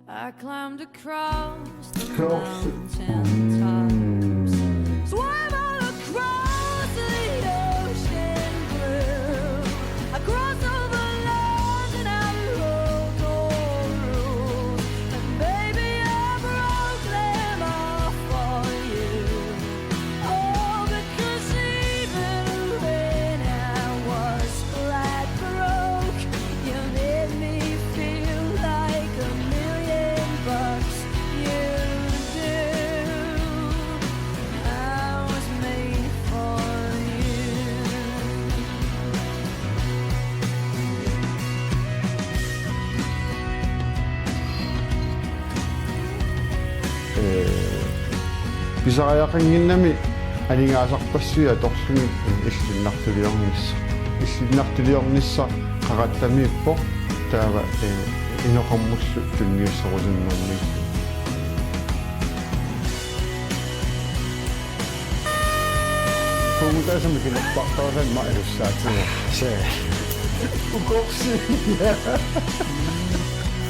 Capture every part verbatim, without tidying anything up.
I climbed across the mountain tops, swam all across the ocean blue. I crossed over lands and I rode all rules, and baby, I broke them all for you. Oh, because even when I was flat broke, you made me feel like a million bucks. You do. I was made for you. Ee, pisariaqannginnami aningaasarpassuit atorlugit illinnartuliornissaq. Illinnartuliornissaq qaqattamiippoq, taava, ee, inoqarmullu tunniusserusunnermi. Puumutaasami kilerpartaasama ilussaatiga. Se. Ukorsi.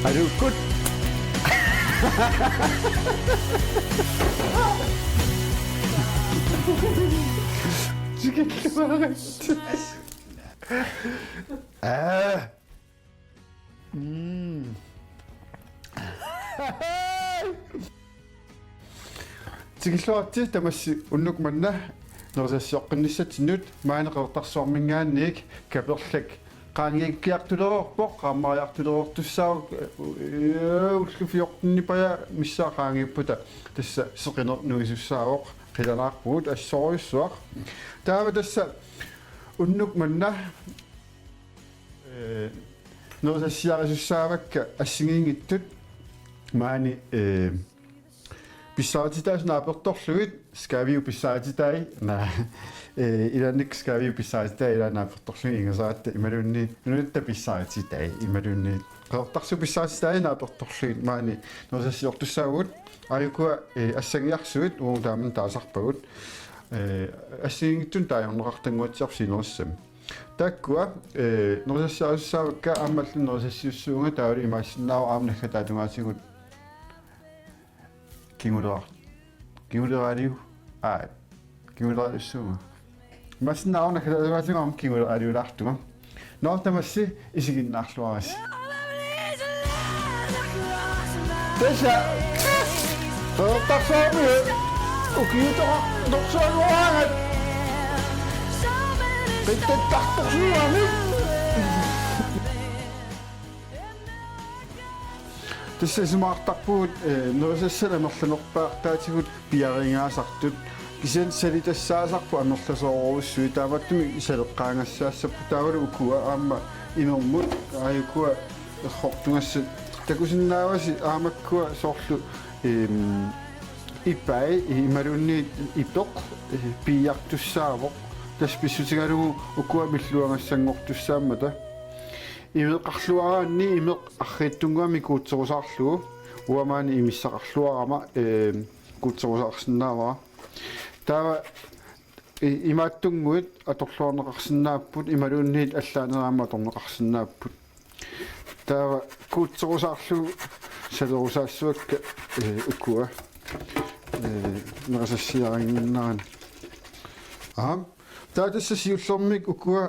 Alukkut. Tikilluarit. Aa. Mm. Tikilluaritsi tamassi unnuk manna nerisassiornissatsinnut. Maani Qeqertarsuarminngaanniit Kaperlak qaangiikkiartulereerpoq, qaammariartulereertussaavoq, ee, ullut fjortenipajaat missaat qaangiuppata tassa seqineq nuisussaavoq, qilanaarpugut assorujussuaq. Taava tassa unnuk manna, ee, nerisassiarisussaavakka assigiinngitsut maani, ee, pissarititaasut naapertorlugit, Skaviu pissarititai, naa, ee, ilaannik Skaviu pissarititai ilaat naapertorlugit ingasaatta imaluunniit nunatta pissarititai imaluunniit Qeqertarsuup pissarititai naapertorlugit maani nerisassiortussaavugut. Aajukua, ee, assangiarsuit uagut taama taasarpagut. Ee, assigiinngitsunik taagorneqartannguatsiarpoq sinerissami. Taakkua, ee, nerisassiarisussaavakka, aamma allanut nerisassiussuunga, taavalu imaassinnaavoq aamma naggataata tungaatigut kingulera-, kinguleraaliu-, aa, kinguleraaliussuunga. Imaassinnaavoq naggataata tungaatigut aamma kinguleraaliulaartunga. Nå, tamassi isiginnaarluarisi. Tassa Qeqertarsuarmiut ukiutoqartorsuanngoraagut qittattartorsuugamik. Tassa isumaqartarpugut, ee, nerisassanik amerlanerpaartaatigut piariingaasartut. Kisianni salitassaasarput amerlasoorujussuit, taamaattumik saleqqaangassaassapput, taavalu ukua aamma imermut, aajukua errortugassat takusinnaavasi, aamakkua soorlu, em, ipai imaluunniit ipeq, ee, piiartussaavoq. Tassa pissutigalugu ukua pilluagassanngortussaammata. Imeqarluaraanni imeq arriitsunnguamik kuutserusaarlugu, uanga maani imissaqarluarama, ee, kuutserusaarsinnaavara. Taava i-, imaattunnguit atorluarneqarsinnaapput imaluunniit allaanerit aamma atorneqarsinnaapput. Taava kuutserusaarlugu salerusaassuakka, ee, ukua, ee, nerisassiarinnginnerani. Aap. Taava tassa siullermik ukua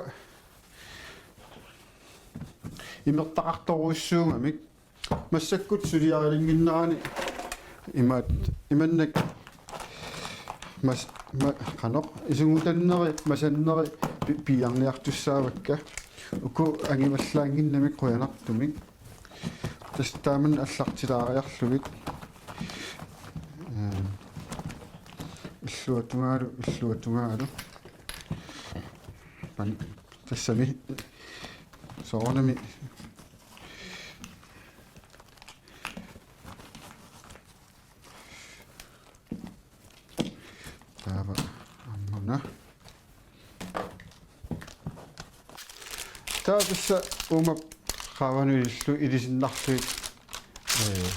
imertaqartorujussuugamik. Massakkut suliarilinnginnerani imaat, imannak mas-, ma-, qanoq, isugutanneri, masanneri pi-, piiarniartussaavakka. Uku angivallaannginnamik qujanartumik. Tassa taamani allartilaariarlugit. Ee, illuatungaalu, illuatungaalu. Pan-, tassami soorunami. Taava ammuna. Taava tassa uuma qaavanut ilillugu ilisinnarlugit, ee,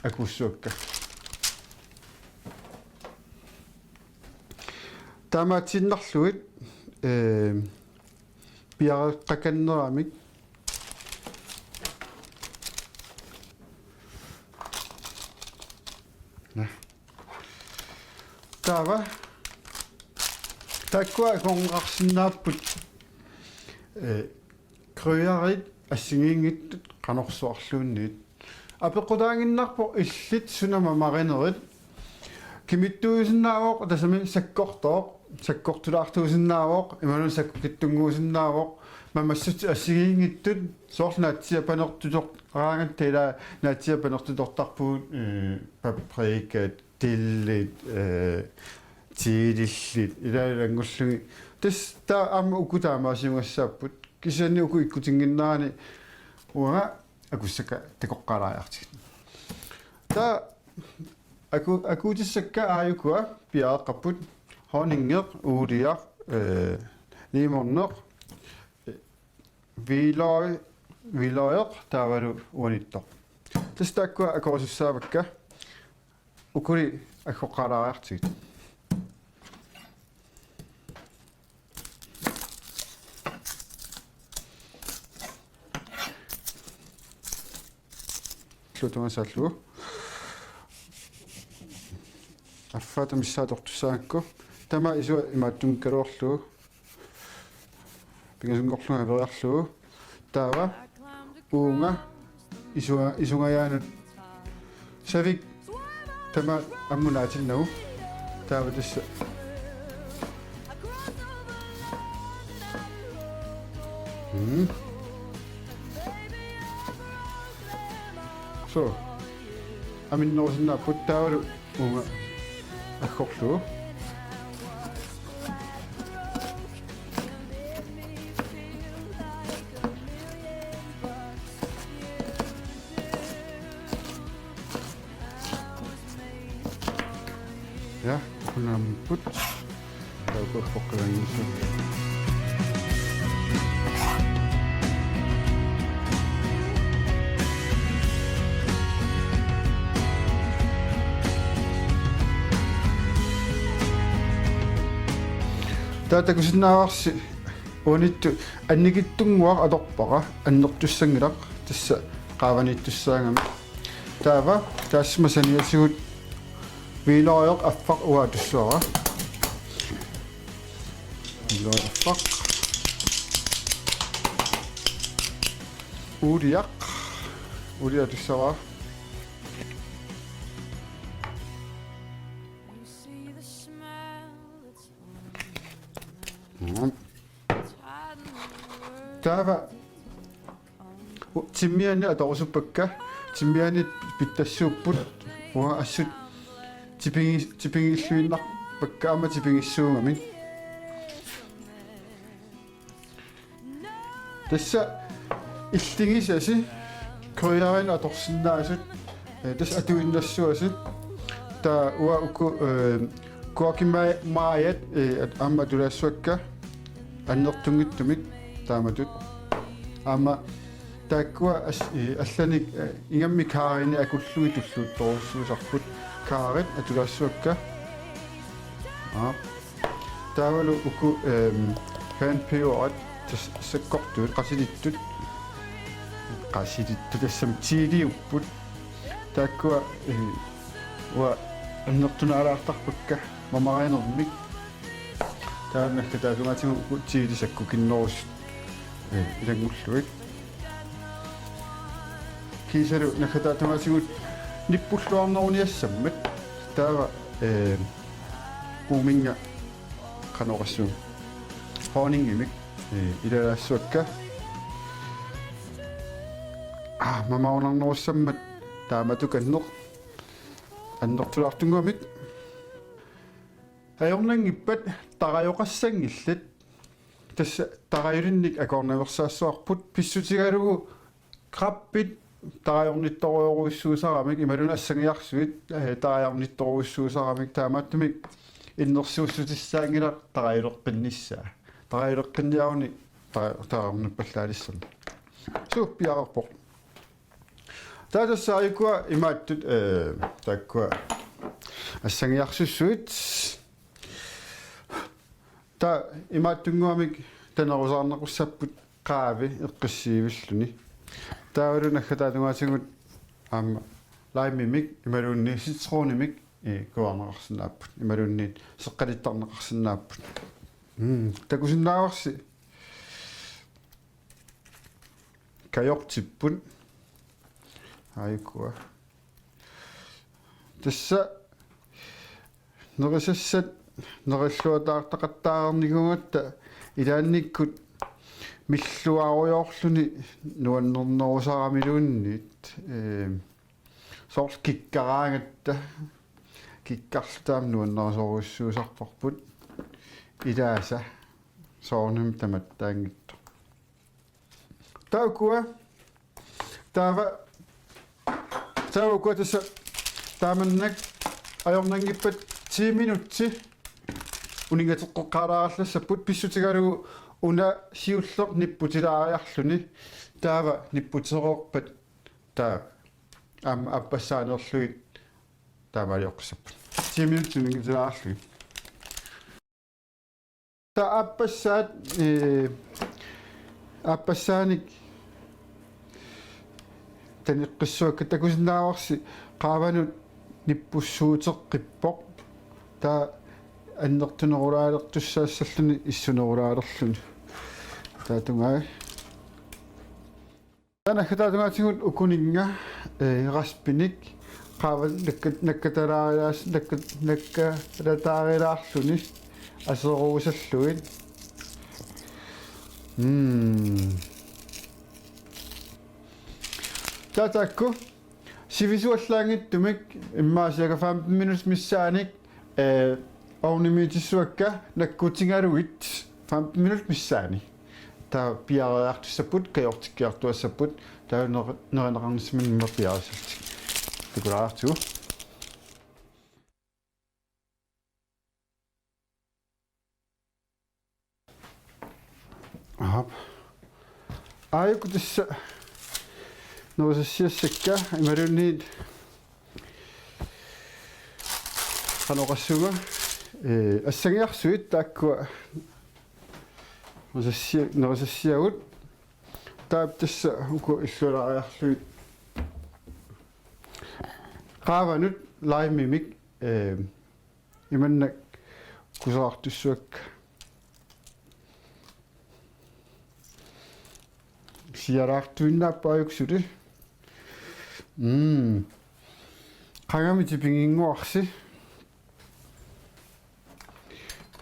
akuussuakka. Taamaatiinnarlugit, ee, piareeqqakanneramik. Taava taakkua akorneqarsinnaapput, eh, krydderiit assigiinngitsut qanorsuarluunniit. Apeqqutaaginnarpoq illit suna mamarinerit. Kimittuusinnaavoq, tassami sakkortooq, sakkortulaartuusinnaavoq, imaluunniit sakkukitsunnguusinnaavoq, mamassutit assigiinngitsut, soorlu naatsiiapanertutoq-, raangatta ilaa naatsiiapanertutortarpugut, eh, paprikat, tillit, eh, chilillit, ilaa ilanngullugit. Tassa taava aamma uku taamaasiugassaapput. Kisianni uku ikkutinnginnerani uanga akussakka takoqqaalaariartigit. Taava aku-, akuutissakka aajukua piareeqqapput: honningi, uulia, eh, limoni, eh, hvidløg, hvidløg taavalu uanittoq. Tassa taakkua akorisussaavakka. Ukuli aggoqqaalaariartigit. Lutumasaallu. Affaata missaa atortussaagakku. Tamaat isua imaattunngikkaluarlugu. Pingasunngorlunga averiarlugu. Taava uunga isunga-, isungajaanut savik tamaat ammut naatinnagu. Taava tassa. Mm. So. Aminnerusinnaapput taavalu uunga aggorlugu. Ja, unamput. Taava poqqalaanngillugu. Taava takusinnaavarsi uanittut annikitsunnguaq atorpara, annertussanngilaq, tassa qaavaniittussaagami. Taava taassuma saniatigut hvidløg affaq uanga atussavara. Hvidløg affaq. Uuliaq. Uuliaq atussavara. Mm. Taava u-, timmiani atorusuppakka, timmiani pittassuupput, uanga assut tipigi-, tipigilluinnarpakka aamma tipigissuugamik. Tassa illigisasi krydderinik atorsinnaasut, eh, tassa atuinnassuasi. Taava uanga uku, eh, guacamaya-, mayat, eh, at-, aamma atulaassavakka annertunngitsumik taamatut. Aamma taakkua as-, eh, allanik, eh, ingammik karrini akullugit tulluuttorujussuusarput. Karrit atulaassavakka. Aap. Taavalu uku, ehm, hanpeberit tas-, sakkortuut, qasilittut. Qasilittut tassami chiliupput. Taakkua, eh, uanga annertunaalaartarpakka mamarinermik. Taava naggataatungaatigut uku chili sakkukinnerusut, eh, ilanngullugit. Kiisalu naggataatungaatigut nippulluarneruniassammat. Taava, eh, uuminnga qanoq oqassuunga. Honningimik, eh, ilalaassavakka. Ah, mamarunarnerussammat taamatukanneq. Annertulaartunnguamik. Ajornanngippat tarajoqassanngillat. Tassa tarajulinnik akornaveersaassavarput pissutigalugu krabbit tarajornittorujorujussuusaramik imaluunniit assangiarsuit, eh, tarajornittorujussuusaramik taamaattumik innersuussutissaanngilaq tarajuleqqinnissaa. Tarajuleqqinniaruni tara-, tarajornippallaalissammat. Suu, piareerpoq. Taava tassa aajukua imaattut, eh, taakkua assangiarsussuit. Taava imaattunnguamik tanerusaarneqassapput qaavi eqqissiivilluni. Taavalu naggataatungaatigut aamma Limemik imaluunniit citronimik, eh, kuarneqarsinnaapput. Imaluunniit seqqalittarneqarsinnaapput. Mm, takusinnaavarsi. Kajortipput. Aajukua. Tassa nerisassat nerilluataartaqattaarnikuugatta ilaannikkut milluaarujoorluni nuannernerusaramiluunniit, eh, soorlu kikkaraangatta, kikkarluta aamma nuannerisorujussuusarparput ilaasa soorunami tamattaanngitsoq. Taava ukua, taava, taava ukua tassa taamannak ajornanngippat ti minutsi uninngateqqeqqaalaarallassapput pissutigalugu una siulleq nipputilaariarluni, taava nipputereerpat taava aamma aappassaanerlugit taamaalioqqissapput. Ti minutsi uninngatilaareerlugit. Taava aappassaat, eh, aappassaanik taneqqissuakka, takusinnaavarsi qaavanut nippussuuteqqippoq. Taava annertunerulaalertussaassalluni issunerulaalerluni. Taava tungaa. Taava naggataata tungaatigut ukuninnga, eh, raspinik qaava nakka-, nakkatalaarilaas-, nakka-, nakkalataarilaarluni aseruusallugit. Mm. Taava taakku sivisuallaanngitsumik immaqa cirka femten minutsit missaannik, eh, ovnimiitissavakka nakkutigalugit femten minutsit missaanni. Taava piareeriartussapput, kajortikkiartuassapput, taava ner-, nerineqarnissamut immaqa piareersartik. Takulaartigu. Aap. Aajuku tassa nerisassiassakka imaluunniit qanoq oqassuunga, eh, assangiarsuit taakkua nerisassia-, nerisassiagut. Taava tassa uku illualaariarlugit qaavanut limemik, eh, imannak kuserartussavakka. Sialaartuinnaapput aajuku suli. Mm. Qangami tipiginnguarsi.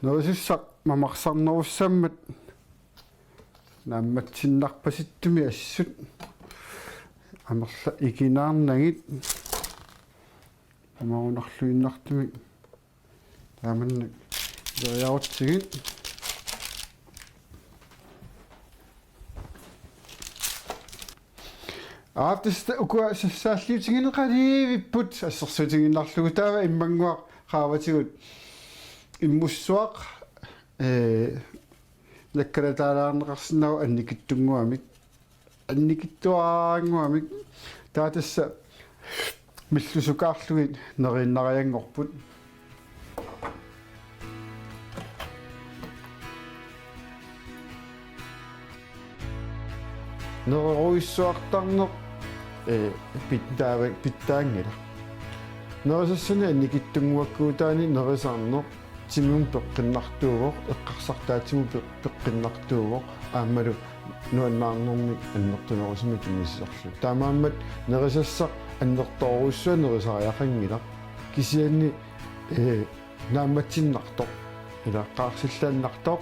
Nerisassaq mamarsarnerussammat naammatsinnarpasittumik assut. Amerlaq ikinaarnagit. Amarunarluinnartumik. Taamannak ileriarutsigit. Aap, tassa ukua sassaalliutigineqalerput assersuutigiinnarlugu, taava immannguaq qaavatigut immussuaq, eh, nakkalataalaarneqarsinnaavoq annikitsunnguamik. Annikitsuaraannguamik. Taava tassa millusukaarlugit neriinnarianngorput. Nererujussuartarneq, eh, pitsaava-, pitsaanngilaq. Nerisassanik annikitsunnguakkuutaani nerisarneq timimut peqqinnartuuvoq, eqqarsartaatsimut pe-, peqqinnartuuvoq, aammalu nuannaarnermik annertunerusumik tunniussisarlugu. Taamaammat nerisassaq annertoorujussuaq nerisariaqanngilaq. Kisianni, eh, naammatsinnartoq, ila qaarsillaannartoq,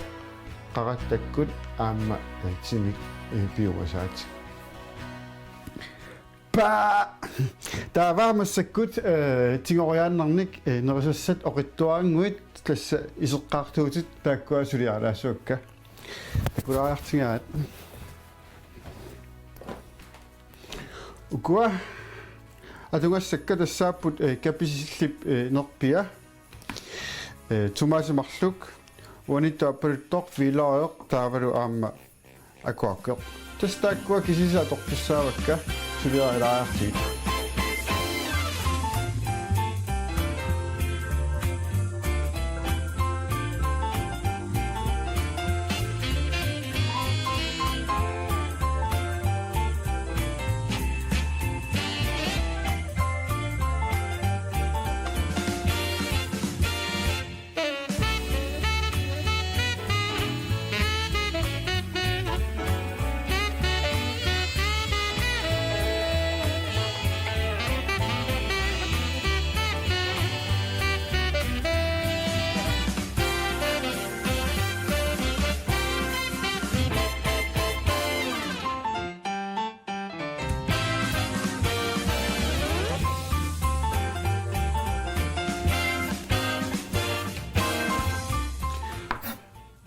qarattakkut aamma, eh, timik, eh, piumasaatit. Paa! Taava massakkut, eh, tigoriaannarnik, eh, nerisassat oqitsuaraannguit tassa iseqqaartuutit taakkua suliaralaassavakka. Takulaariartigaat. Ukua atugassakka tassaapput, eh, kapisillip, eh, nerpia. Eh, tomatit marluk, uaniittoq aappaluttoq, hvidløg taavalu aamma agurkit. Tassa taakkua kisiisa atortussaavakka, suliaralaaritsigit.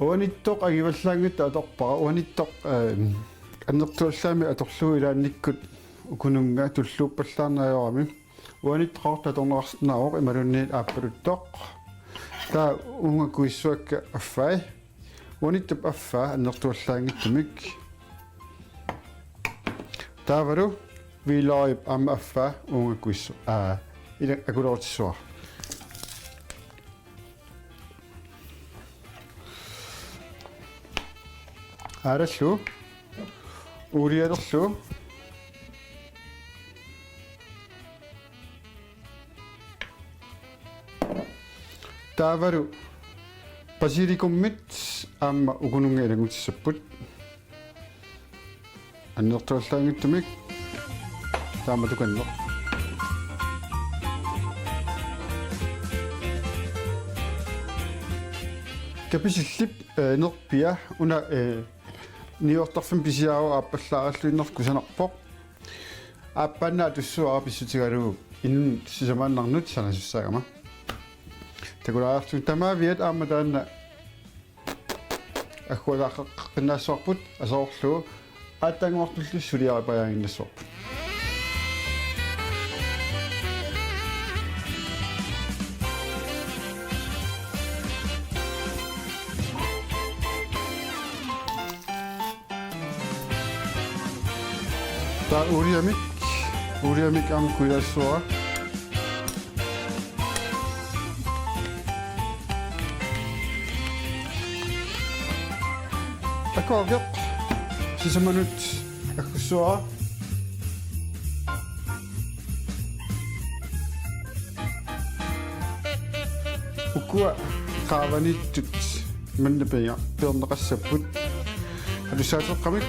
Uanittoq angivallaanngitsoq atorpara, uanittoq, eh, annertuallaamik atorlugu ilaannikkut ukununnga tulluuppallaarneq ajorami. Uanittoq qaqortoq atorneqarsinnaavoq imaluunniit aappaluttoq. Taava uunga kuissuakka affai. Uanittup affaa annertuallaanngitsumik. Taavalu hvidløgip aamma affaa uunga kuissu-, aa, ila akulerutissavara. Aalallu. Uulialerlu. Taavalu basilikummit aamma ukununnga ilanngutissapput. Annertuallaanngitsumik taama tukanneq. Kapisillip, eh, nerpia una, eh, niuertarfimmi pisiarua aappallaaralluinnartoq kusanarpoq. Aappaannaq atussuara pissutigalugu inunnut sisamaannarnut sanasussaagama. Takulaariartigu tamaaviat aamma taanna agguataaqqiinnassavarput aserorlugu aatsaannguartullu suliaripajaaginnassavarput. Taava uuliamik, uuliamik aamma kuilaassuara. Akuaqqioq sisamanut aggussuara. Ukua qaavaniittut manna piia piorneqassapput. Atussaateqqamik.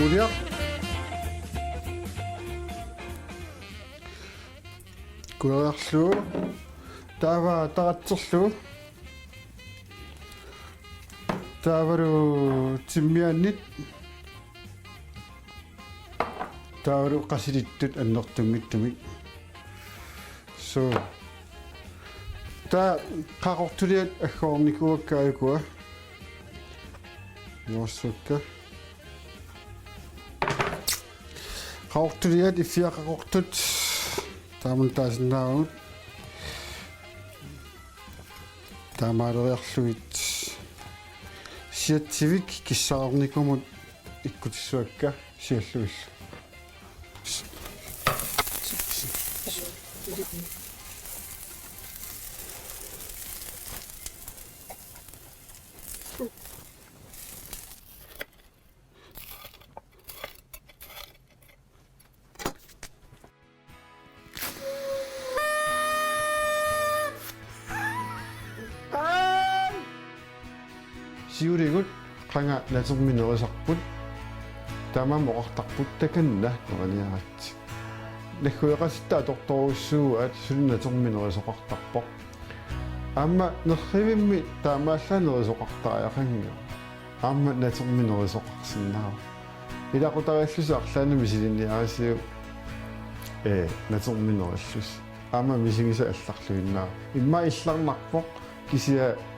Uuliaq. Kuilaarlugu. Taava taratserlugu. Taavalu timmiaannit. Taavalu qasilittut annertunngitsumik. Suu. Taava qaqortuliat agguarnikuuakka ajukua. Nuassuakka. Qaqortuliat iffiaqaqortut. Taamani taasinnaavagut. Taamaaleriarlugit. Siatsivik kissarnikumut ikkutissuakka siallugillu. Siuligut qanga natermi nerisarput, taamaammat oqartarput takanna neriniaraat. Naggueqatitta atortorujussuugaat suli natermi nerisoqartarpoq. Aamma nerrivimmi taamaallaat nerisoqartariaqanngilat. Aamma natermi nerisoqarsinnaavoq. Ilaqutariillusi arlaannik misiliiniarisiuk, ee, natermi nerillusi. Aamma misigisat allarluinnaavoq. Immaqa illarnarpoq kisianni,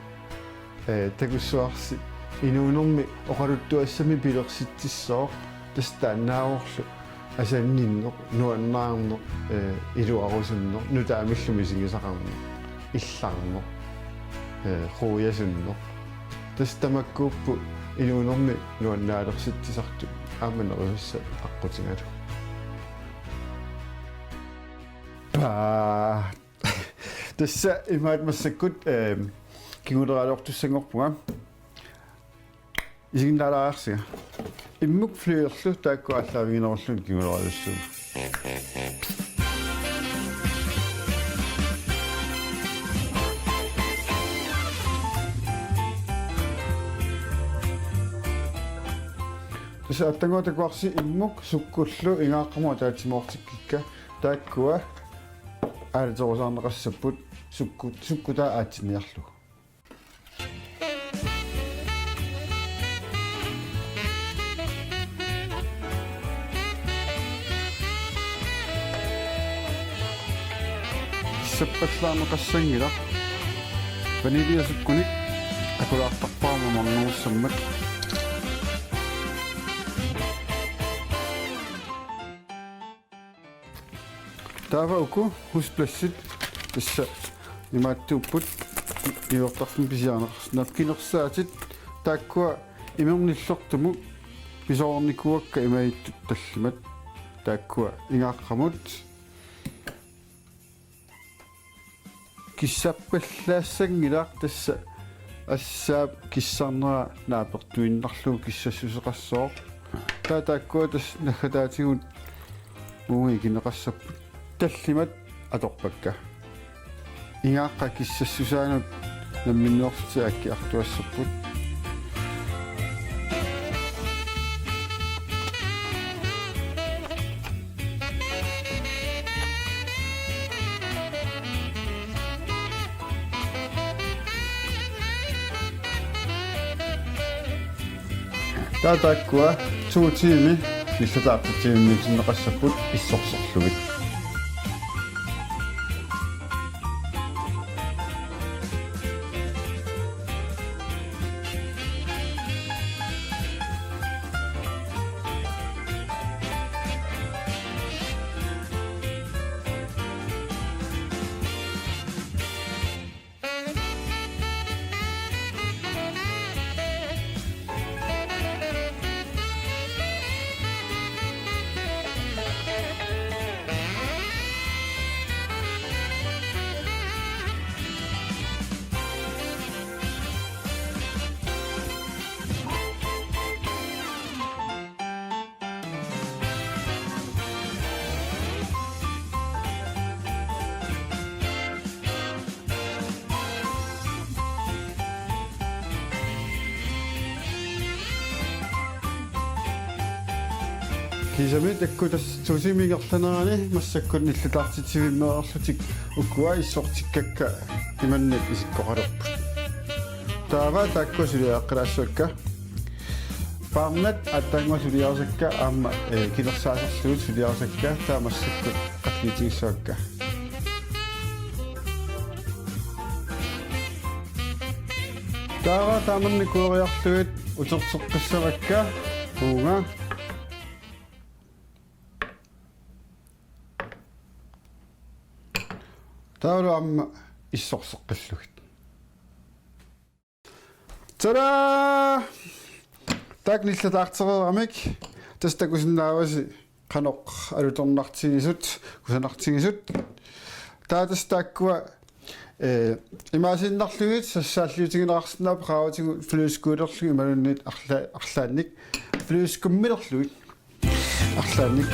ee, takussuarsi inuunermi oqaluttuassamik pilersitsissooq tassa taannaavorlu asanninneq, nuannaarneq, ee, iluarusunneq, nutaamillu misigisaqarneq, illarneq, ee, quiasunneq. Tassa tamakkuupput inuunermi nuannaalersitsisartut aamma nerisassat aqqutigalugu. Paa. Tassa imaat massakkut, ehm, kinguleraluartussanngorpunga. Isiginnaalaariarsiga. Immuk flyerlu taakku aallaaviginerullugit kingulorujussuuvoq. Tassa aatsaannguaq takuarsi immuk sukkullu ingaaqqamut ataatsimoortikkikka taakkua aalaterusaarneqassapput sukku-, sukkutaa aatsinniarlugu. Kissappallaarneqassanngilaq. Vaniljasukkunik akulaartarpara mamarnerussammat. Taava uku huspladsit tassa imaattuupput niuertarfimmi pisiarineqarsinnaavoq, kinersaatit taakkua imernillortumut pisoornikuuakka imaattoq tallimat taakkua ingaaqqamut. Kissappallaassanngilaq tassa assaap kissarnera naapertuinnarlugu kissassuseqassooq. Taava taakkua tassa naggataatigut uunga ikineqassapput. Tallimat atorpakka. Ingaaqqat kissassusaannut namminneerlutik aakkiartuassapput. Taava taakkua to tiimi nillataartitsivimmik issorsorlugit. Kiisami taakku tassa to tiimit ingerlanerani massakkut nillataartitsivimmeerlutik ukua issortikkakka imannak isikkoqalerput. Taava taakkua suliareqqilaassavakka. Paarnat aatsaannguaq suliarisakka aamma, eh, kinersaaserlugit suliarisakka taava massakkut qalliutigissavakka. Taava taamannak kueriarlugit uterteqqissavakka uunga. Taavalu aamma issorseqqillugit. Tada! Taakku nillataartereeramik tassa takusinnaavasi qanoq alutornartigisut, kusanartigisut. Taava tassa taakkua, eh, imaasiinnarlugit sassaalliutigineqarsinnaapput qaavatigut flyveskuilerlugit imaluunniit arla-, arlaannik flyveskummilerlugit. Arlaannik.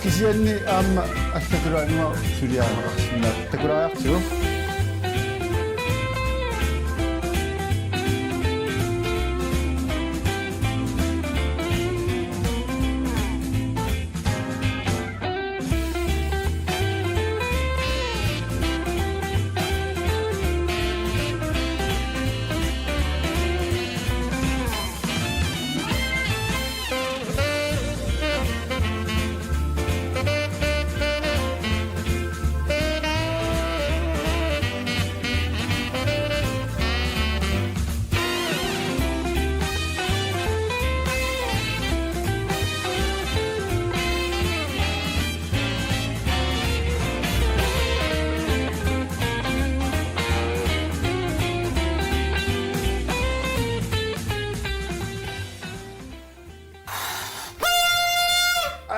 Kisianni aamma allatulaannguaq suliarineqarsinnaapput. Takulaariartigu.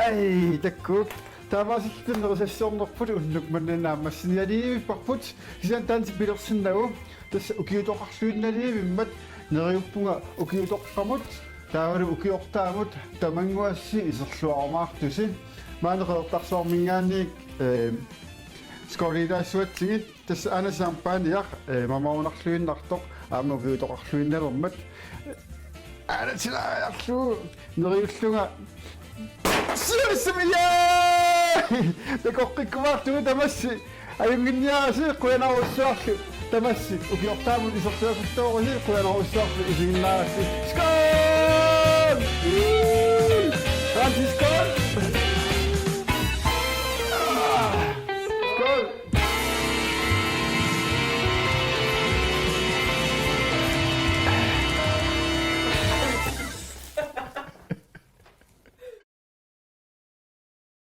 Ai, takuuk. Taamaasilluta nerisassuarnerput unnuk manna naammassinialivipparput. Kisianni taanna pilersinnagu. Tassa ukiutoqarluinnalivimmat neriuppunga ukiutoqqamut. Taavalu ukiortaamut tamannguassi iserluarumaartusi. Maani Qeqertarsuarminngaanniit, eh, scoreertaassuatsigit. Tassa aana champagnea, eh, mamarunarluinnartoq, aamma ukiutoqarluinnalermat. Aana tilaajarlugu, neriullunga. Siulissami, jaa! Takoqqikkumaarlugu tamassi. Ajunnginniarisi, qujanarujussuarlu tamassi. Ukiortaamut iserluassatoorusi, qujanarujussuarlu isiginnaarassi. Skål!